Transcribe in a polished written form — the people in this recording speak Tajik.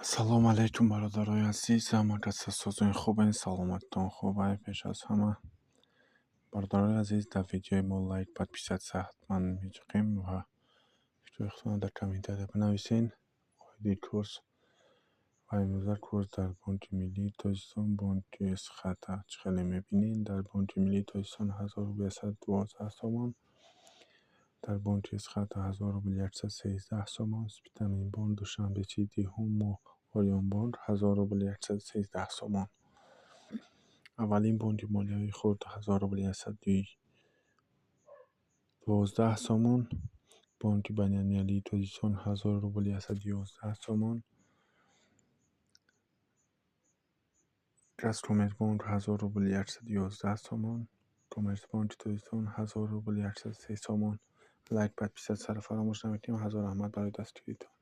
Ассалому алайкум, бародарои азиз, ҳама каса созои хубен, саломатитон хубай. Пеш аз ҳама, бародарои азиз, дар видеои мо лайк, подписаться ҳатман мечиқем ва фикрҳои худтонро дар комментария бинависен. Оиди курс ва имрӯза курс дар Бонки Миллии Тоҷикистон, бонки Эсхата чӣ хеле мебинед. Дар Бонки Миллии Тоҷикистон 1000 рубл 112 сомон, дар бонки Эсхата 1000 рубл 113 сомон, Спитаменбонк, Душанбе Сити, Ҳумо, Ориёнбонк 1000 рубл 113 сомон. Аввалин бонки молиявии хурд 1000 рубл 112 сомон, Бонки Байналмилалии Тоҷикистон 1000 рубл 111 сомон, Газкоммерцбонк 1000 рубл 111 сомон, Коммерцбонки Тоҷикистон 1000 рубл 103 сомон. Лайк, подписаться ро фаромӯш намекунем. Ҳазор раҳмат барои дастгиритон.